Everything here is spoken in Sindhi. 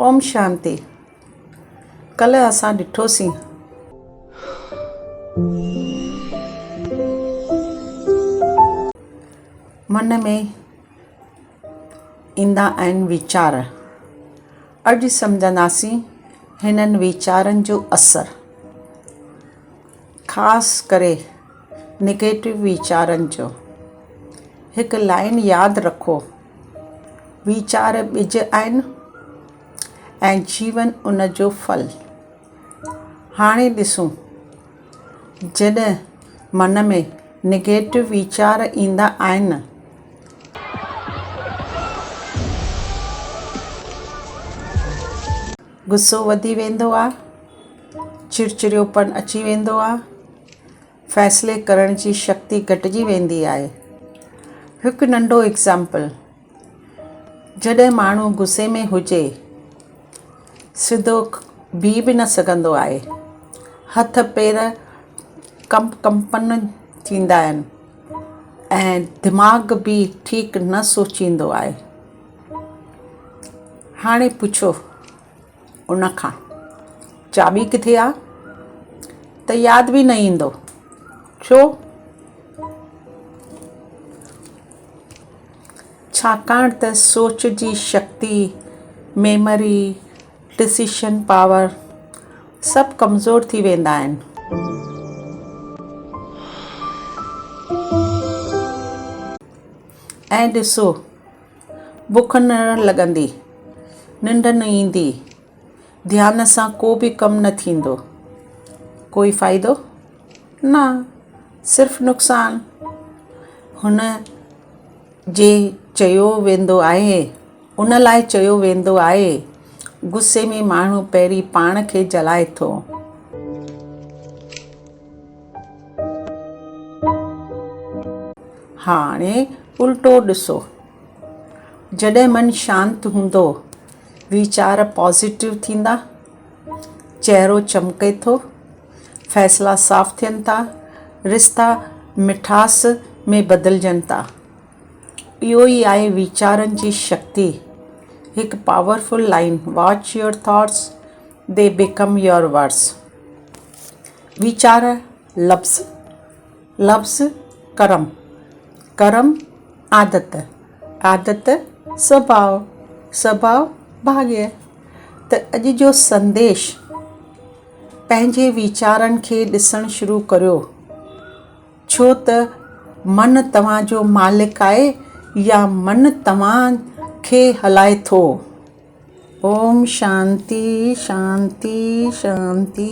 اوم شانتي ڪلهه اسان ڏٺوسين. من ۾ ايندا آهن ويچار. اڄ سمجهنداسين هنن ويچارن جو اثر. خاص ڪري نگيٽو ويچارن جو. هڪ لائن ياد رکو. ويچار ٻج آهن ۽ جيون ان جو ڦل. هاڻي ڏسون جڏهن من ۾ نگيٽو ويچار ايندا آهن. غصو وڌي ويندو آهي، چڙچڙيوپن اچي ويندو آهي. فيصلي ڪرڻ جي شڪتي گهٽجي ويندي آهي. هڪ ننڍو ايگزامپل، جڏهن ماڻهو غصي ۾ هجي، سڌو بيهي به نه سگهندو آهي، هٿ پير ڪمپ ڪمپن ٿيندا آهن ۽ دماغ به ٺيڪ نه سوچيندو آهي. هاڻي پڇو. ان کان چاٻي ڪٿي آ ته ياد به نه ايندو ڇو؟ ڇاڪاڻ ته سوچ جي شڪتي، ميموري، ڊسيشن پاور سڀ ڪمزور ٿي ويندا آهن. ۽ ڏسو بک نه لڳندي، ننڊ نه ايندي، ڌيان سان ڪو به ڪم نه ٿيندو. ڪوئي فائدو؟ نه، صرف نقصان. هن جي چيو ويندو آهي، ان لاء چيو ويندو آهي، غصي ۾ ماڻهو پهرين پاڻ کي جلائي ٿو. هاڻي الٽو ڏسو. جڏهن من شانت هوندو، ويچار پازيٽو ٿيندا، چهرو چمڪي ٿو، فيصلا صاف ٿين ٿا، رشتا مٺاس ۾ بدلجن ٿا. اهو ئي آهي ويچارن جي شڪتي. هڪ powerful line, Watch your thoughts, they become your words. ويچار لفظ، لفظ ڪرم، ڪرم عادت، عادت سڀاء، سڀاء ڀاڳيه. ته اڄ جو سنديش پنهنجي ويچارن کي ڏسڻ شروع ڪريو، ڇو ته من توهان جو مالڪ آهي يا من توهان کي هلائي ٿو. اوم شانتي شانتي شانتي.